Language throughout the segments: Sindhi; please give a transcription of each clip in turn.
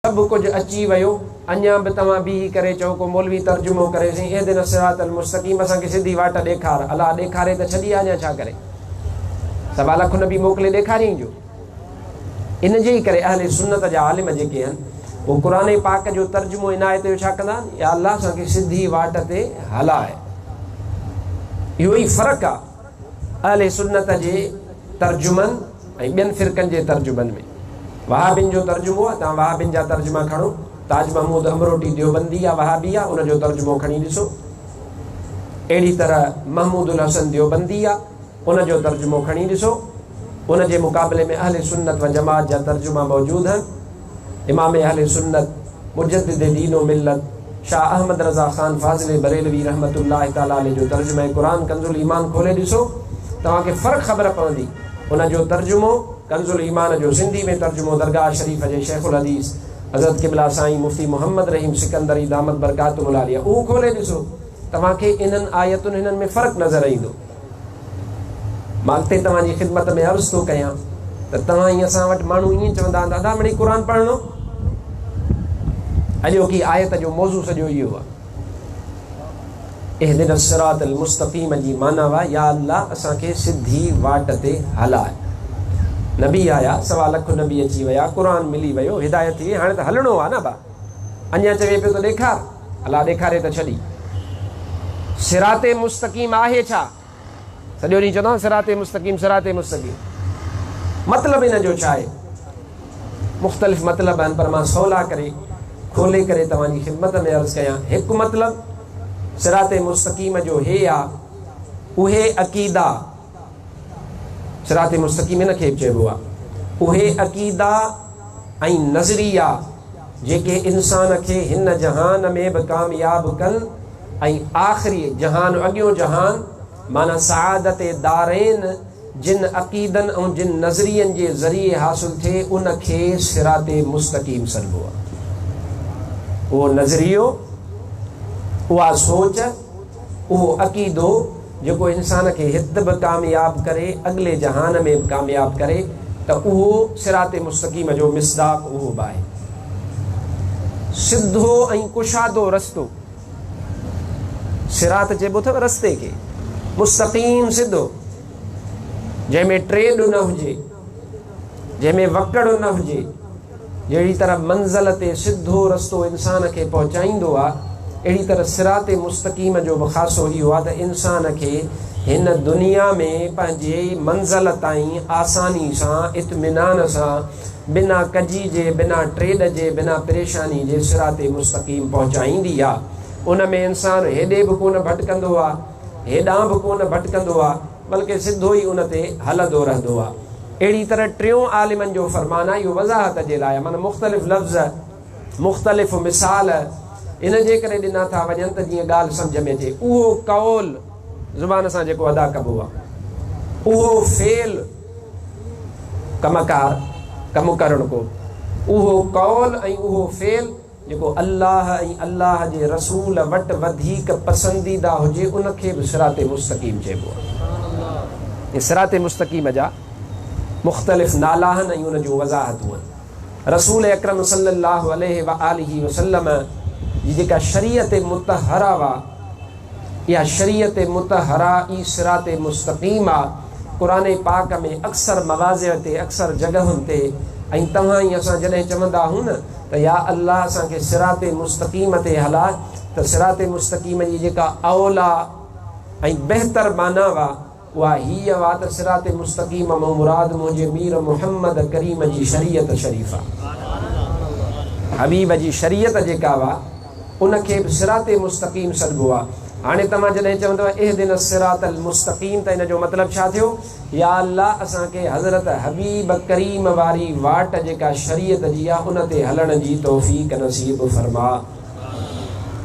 سڀ ڪجهه اچي ويو، اڃا به توهان بيهي ڪري چئو ڪو مولوي ترجمو ڪري سائين اهدنا الصراط المستقيم اسان کي سڌي واٽ ڏيکار، الله ڏيکاري ته ڇڏي آ اڃا ڇا ڪري؟ سوا لک نبي موڪلي ڏيکاريائين جو. ان جي ئي ڪري اهل سنت جا عالم جيڪي آهن اهي قرآن پاڪ جو ترجمو ان آيت جو ڇا ڪندا آهن يا الله اسان کي سڌي واٽ تي هلاء. اهو ئي فرق آ اهل سنت جي ترجمن ۽ ٻين فرقن جي ترجمن ۾. وهابين جو ترجمو آ، توهان وهابين جا ترجما کڻو، تاج محمود امروٽي ديوبندي آ، وهابي آ، ان جو ترجمو کڻي ڏسو. اهڙي طرح محمود الحسن ديوبندي آ، ان جو ترجمو کڻي ڏسو. ان جي مقابلي ۾ اهل سنت و جماعت جا ترجما موجود هن. امام اهل سنت، مجدد دين و ملت، شاهه احمد رضا خان فاضل بريلوي رحمة الله تعالٰي عليه جو ترجمه قرآن ڪنز الايمان کولي ڏسو، توهان کي فرق خبر پوندي. ان جو ترجمو ڪنز الايمان جو سنڌي ۾ ترجمو درگاهه شريف جي شيخ الحديث حضرت قبله سائين مفتي محمد رحيم سڪندري دامت برڪاتهم العاليه اهو کولي ڏسو، توهان کي انهن آيتن هنن ۾ فرق نظر ايندو. مان اڳتي توهان جي خدمت ۾ عرض ٿو ڪيان ته توهان ۽ اسان وٽ ماڻهو ائين چوندا آهن ته ادا مڙئي قرآن پڙهڻو. اڄوڪي آيت جو موضوع سڄو اهو آهي. اهدنا الصراط المستقيم جي معنيٰ آهي يا الله اسان کي سڌي واٽ تي هلاء. نبي آيا، سوا لک نبي اچي ويا، قرآن ملي ويو، هدايت ٿي وئي، هاڻي ته هلڻو آهي نه ڀا. اڃا چوي پيو ته ڏيکار. الله ڏيکاري ته ڇڏي. صراط مستقيم آهي ڇا؟ سڄو ڏينهن چوندا آهن صراط مستقيم صراط مستقيم. مطلب ان جو ڇا آهي؟ مختلف مطلب آهن پر مان سولا ڪري کولي ڪري توهان جي خدمت ۾ عرض ڪيان. هڪ مطلب صراط مستقيم جو هي آ اهي عقيدا صراط مستقيم ان کي به چئبو آ اهي عقيدا ۽ نظريا جيڪي انسان کي هن جهان ۾ به ڪامياب ڪن ۽ آخري جهان، اڳيون جهان، معنيٰ سعادت دارين جن عقيدن ۽ جن نظرين جي ذريعي حاصل ٿئي ان کي صراط مستقيم سڏبو آهي. اهو نظريو، اها سوچ، اهو عقيدو جيڪو انسان کي هت به ڪامياب ڪري اڳلي جهان ۾ به ڪامياب ڪري ته اهو صراط مستقيم جو مصداق اهو به آهي. سڌو ۽ ڪشادو رستو، صراط چئبو اٿو رستي کي، مستقيم سڌو، جنهن ۾ ٽيڏ نه هجي، جنهن ۾ وڪڙ نه هجي، جهڙي طرح منزل تي سڌو رستو انسان کي پهچائيندو آ، اهڙي طرح صراط مستقيم جو به خاصو اهو آ ته انسان کي هن دنيا ۾ پنهنجي منزل تائين آساني سان، اطمينان سان، بنا ڪجي جي، بنا ٽيڏ جي، بنا پريشاني جي صراط مستقيم پهچائيندي آ. ان ۾ انسان هيڏي به ڪونه ڀٽڪندو آ، هيڏانهن به ڪونه ڀٽڪندو آ، بلڪه سڌو ئي ان تي هلندو رهندو آ. اهڙي طرح ٽيون عالمن جو فرمان آهي، اهو وضاحت جي لاء آهي، معنيٰ مختلف لفظ، مختلف مثال ان جي ڪري ڏنا ٿا وڃن ته جيئن ڳالهه سمجهه ۾ اچي. اهو قول زبان سان جيڪو ادا ڪبو آهي، اهو فعل ڪم ڪار، ڪم ڪرڻ ڪو، اهو قول ۽ اهو فعل جيڪو الله ۽ الله جي رسول وٽ وڌيڪ پسنديده هجي ان کي به صراط مستقيم چئبو آهي. اهي صراط مستقيم جا مختلف نالا آهن ۽ ان جون وضاحتون آهن. رسول اڪرم صلي الله عليه واٰله وسلم جي جيڪا شريعت مطهره هئا، اها شريعت مطهره ئي صراط مستقيم آ. قرآن پاڪ ۾ اڪثر مواضع تي اڪثر جڳهن تي ۽ توهان ۽ اسان جڏهن چوندا آهون نه ته يا الله اسان کي صراط مستقيم تي هلاء ته صراط مستقيم جي جيڪا اوليٰ ۽ بهتر معنيٰ هئا اها هيء هئا ته صراط مستقيم مان مراد منهنجي مير محمد ڪريم جي شريعت شريفه، حبيب جي شريعت جيڪا هئا، ان کي به صراط مستقيم سڏبو آهي. هاڻي توهان جڏهن چوندؤ اهدنا الصراط المستقيم ته ان جو مطلب ڇا ٿيو؟ يا الله اسان کي حضرت حبيب ڪريم واري واٽ جيڪا شريعت جي آهي ان تي هلڻ جي توفيق نصيب فرما.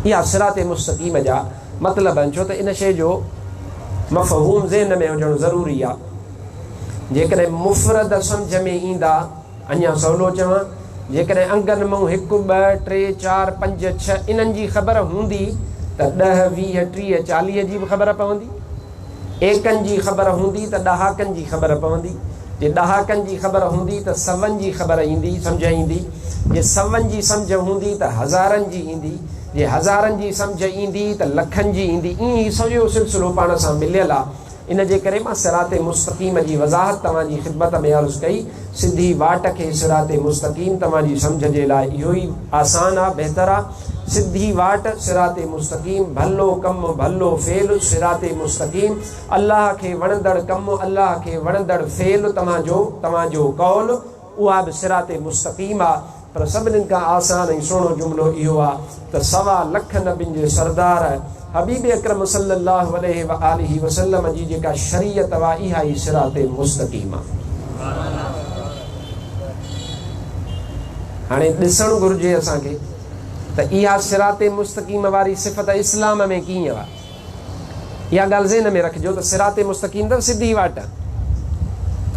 اها صراط مستقيم جا مطلب آهن ڇو ته ان شيء جو مفهوم ذهن ۾ هجڻ ضروري آهي. جيڪڏهن مفرد سمجهه ۾ ايندا، اڃا سولو چوان، جيڪڏهن انگن مئون هڪ، ٻه، ٽي، چار، پنج، ڇهه انهن جي خبر هوندي ته ڏهه، 20، 30، 40 جي به خبر پوندي. ايڪن جي خبر هوندي ته ڏهاڪن جي خبر پوندي. جي ڏهاڪن جي خبر هوندي ته سون جي خبر ايندي، سمجهه ايندي. جي سون جي سمجهه هوندي ته هزارن جي ايندي. جي هزارن جي سمجهه ايندي ته لکن جي ايندي. ائين هي سڄو سلسلو پاڻ سان مليل آ. ان جي ڪري مان صراط مستقيم جي وضاحت توهان جي خدمت ۾ عرض ڪئي. سڌي واٽ کي صراط مستقيم توهان جي سمجهه جي لاء اهو ئي آسان آ، بهتر آ. سڌي واٽ، صراط مستقيم، ڀلو ڪم، ڀلو فعل، صراط مستقيم، الله کي وڻندڙ ڪم، الله کي وڻندڙ فعل، توهان جو، توهان جو قول، اها به صراط مستقيم آ. پر سڀنين کان آسان ۽ سهڻو جملو اهو آ ته سوا لک نبين جي سردار حبيب اڪرم صلي الله عليه واٰله وسلم جي جيڪا شريعت آ اها ئي صراط مستقيم آ. هاڻي ڏسڻ گهرجي اسان کي ته اها صراط مستقيم واري صفت اسلام ۾ ڪيئن آ. اها ڳالهه ذهن ۾ رکجو ته صراط مستقيم ته سڌي واٽ آ.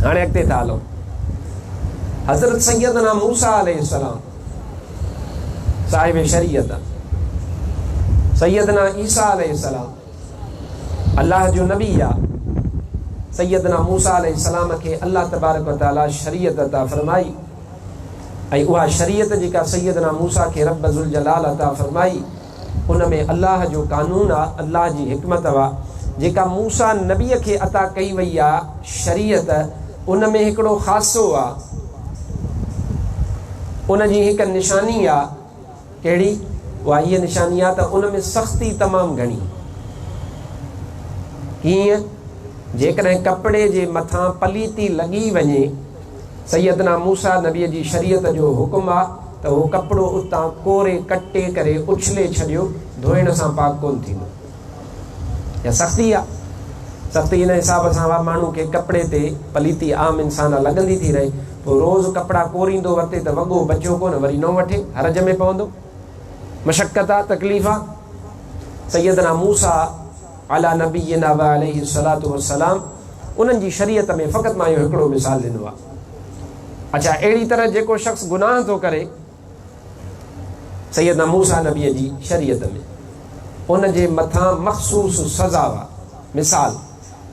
هاڻي اڳتي ٿا هلون. حضرت سيدنا موسيٰ عليه السلام صاحب شريعت، سيدنا عيسيٰ عليه السلام الله جو نبي آ. سيدنا موسيٰ عليه السلام کي الله تبارڪ و تعاليٰ شريعت عطا فرمائي ۽ اها شريعت جيڪا سيدنا موسيٰ کي رب ذوالجلال عطا فرمائي ان ۾ الله جو قانون آ، الله جي حڪمت آ، جيڪا موسيٰ نبيء کي عطا ڪئي وئي آ، شريعت، ان ۾ هڪڙو خاصو آ، ان جي هڪ نشاني آ، ڪهڙي؟ اها هيء نشاني آ ته ان ۾ سختي تمام گهڻي. ڪيئن؟ جيڪڏهن ڪپڙي جي مٿان پليتي لڳي وڃي، سيدنا موسيٰ نبيء جي شريعت جو حڪم آ ته اهو ڪپڙو اتان ڪوري ڪٽي ڪري اڇلي ڇڏيو، ڌوئڻ سان پاڪ ڪونه ٿيندو. اها سختي آ. سختي ان حساب سان آ ماڻهو کي ڪپڙي تي پليتي عام انسان آ لڳندي ٿي رهي، پوء روز ڪپڙا ڪوريندو وتي ته وڳو بچيو ڪونه، وري نئون وٺي، حرج ۾ پوندو. مشقت آ، تڪليف آ. سيدنا موسيٰ علي نبينا وعليه الصلوة والسلام انهن جي شريعت ۾ فقط مان اهو هڪڙو مثال ڏنو آهي. اڇا اهڙي طرح جيڪو شخص گناهه ٿو ڪري سيدنا موسيٰ نبيء جي شريعت ۾ ان جي مٿان مخصوص سزا آهي. مثال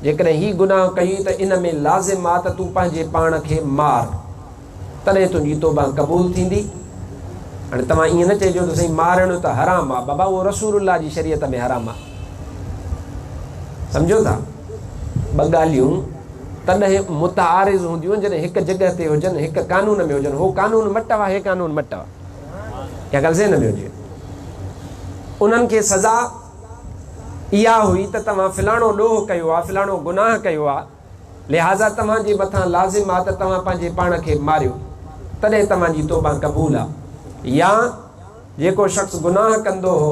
جيڪڏهن هي گناهه ڪيئي ته ان ۾ لازم آ ته تون پنهنجي پاڻ کي مار. تڏهن تنهنجي توبه قبول ٿيندي. هاڻي توهان ائين نه چئجو ته سائين مارڻ ته حرام آ، بابا اهو رسول الله جي شريعت ۾ حرام آ. سمجهو ٿا؟ ٻه ڳالهيون تڏهن متعارض هونديون آهن جڏهن هڪ جڳهه تي هجن، هڪ قانون ۾ هجن. هو قانون مٽ هئا، هي قانون مٽ هئا. اها ڳالهه ذهن ۾ هجي. انهن کي سزا اها هئي ته توهان فلاڻو ڏوهه ڪيو آ، فلاڻو گناهه ڪيو آ. لهٰذا توهان جي مٿان لازم آ ته توهان پنهنجي پاڻ کي ماريو، تڏهن توهان جي توبه قبول آ. يا جيڪو شخص گناهه ڪندو هو،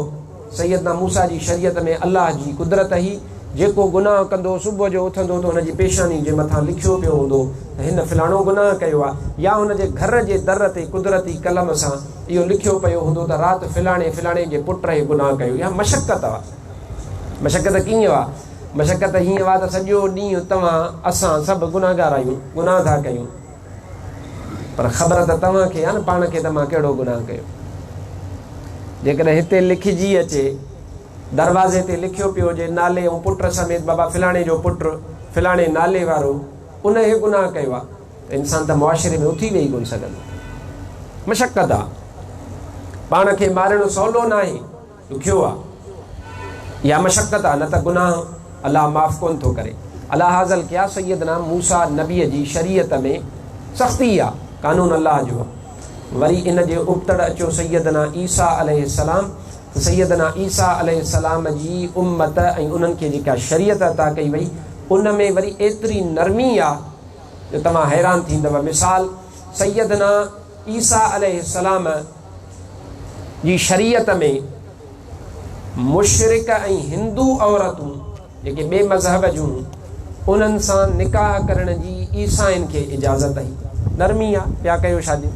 سيدنا موسيٰ جي شريعت ۾ الله جي قدرت هئي، جيڪو گناهه ڪندو هو صبح جو اٿندو ته هن جي پيشاني جي مٿان لکيو پيو هوندو ته هن فلاڻو گناهه ڪيو آ، يا هن جي گهر جي در تي قدرتي قلم سان اهو لکيو پيو هوندو ته رات فلاڻي فلاڻي جي پٽ هي گناهه ڪيو. اها مشقت آ. مشقت ڪيئن آ؟ مشقت هيئن آ ته سڄو ڏينهن توهان اسان سڀ گنهگار آهيون، گناهه ٿا ڪيون، پر خبر ته توهان کي آ نه پاڻ کي ته مان ڪهڙو گناهه ڪيو. جيڪڏهن هتي لکجي اچي، دروازي تي لکيو پيو هجي نالي ۽ پٽ سميت بابا فلاڻي جو پٽ، فلاڻي نالي وارو، ان هي گناهه ڪيو آ ته انسان ته معاشري ۾ اٿي ويهي ڪونه سگهندو. مشقت آ. پاڻ کي مارڻ سولو ناهي. ڏکيو آ يا مشقت آ نه ته گناهه الله معاف ڪونه ٿو ڪري. علي هذا القياس سيدنا موسيٰ نبيء جي شريعت ۾ سختي آ قانون الله جو آ. وري ان جي ابتڙ اچو سيدنا عيسيٰ عليه السلام ته سيدنا عيسيٰ عليه السلام جي امت ۽ انهن کي جيڪا شريعت عطا ڪئي وئي ان ۾ وري ايتري نرمي آ جو توهان حيران ٿيندؤ مثال سيدنا عيسيٰ عليه السلام جي شريعت ۾ مشرڪ ۽ هندو عورتون جيڪي ٻئي مذهب جون انهن سان نڪاح ڪرڻ جي عيسائين کي اجازت هئي. نرمي آ، پيا ڪيو شاديون.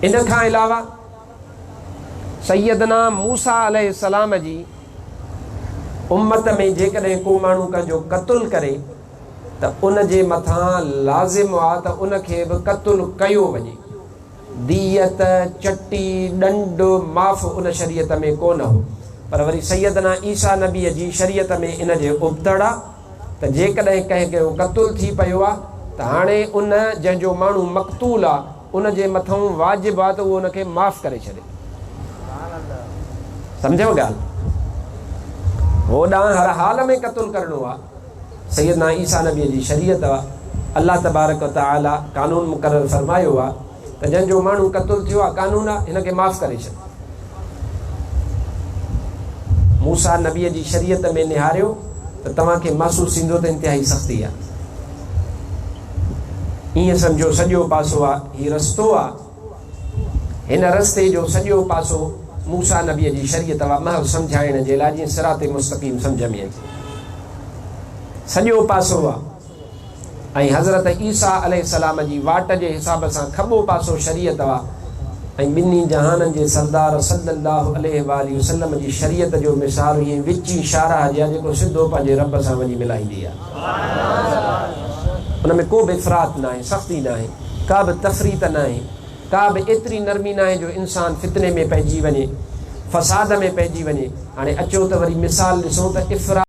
ان کان علاوه سيدنا موسيٰ عليه السلام جي امت ۾ جيڪڏهن ڪو ماڻهو ڪنهن جو قتل ڪري ته ان جي مٿان لازم آ ته ان کي به قتل ڪيو وڃي. ديت، چٽي، ڏنڊ، معاف ان شريعت ۾ ڪونه هو. پر وري سيدنا عيسيٰ نبيء جي شريعت ۾ ان جي ابتڙ آ. ته جيڪڏهن ڪنهن جو قتل ٿي پيو آ ته هاڻي ان جنهن جو ماڻهو مقتول آ ان جي مٿئون واجب آ ته اهو ان کي معاف ڪري ڇڏي. سمجهيو ڳالهه؟ هوڏانهن هر حال ۾ قتل ڪرڻو آ. سيدنا عيسيٰ نبيء جي شريعت آ. الله تبارڪ و تعاليٰ قانون مقرر فرمايو آ ته جنهن جو ماڻهو قتل ٿيو آ قانون آ هن کي معاف ڪري ڇڏ. موسيٰ نبيء جي شريعت ۾ نهاريو ته توهان کي محسوس ٿيندو ته انتهائي سختي آ. ائين سمجهو سڄو پاسو آ، هي رستو آ. هن رستي جو سڄو پاسو موسيٰ نبيء جي شريعت آ، محض سمجهائڻ جي لاء جيئن صراط مستقيم سمجهه ۾ اچي. سڄو پاسو آ. ۽ حضرت عيسيٰ عليه السلام جي واٽ جي حساب سان کٻو پاسو شريعت آ ۽ ٻنهي جهانن جي سردار صلّي اللّٰه عليه واٰله وسلّم جي شريعت جو مثال ائين وچين شاهراهه جي آ جيڪو سڌو پنهنجي رب سان وڃي ملائيندي آ. ان ۾ ڪو به افراط ناهي، سختي ناهي، ڪا به تفريط ناهي، ڪا به ايتري نرمي ناهي جو انسان فتني ۾ پئجي وڃي، فساد ۾ پئجي وڃي. هاڻي اچو ته وري مثال ڏسون ته افراط.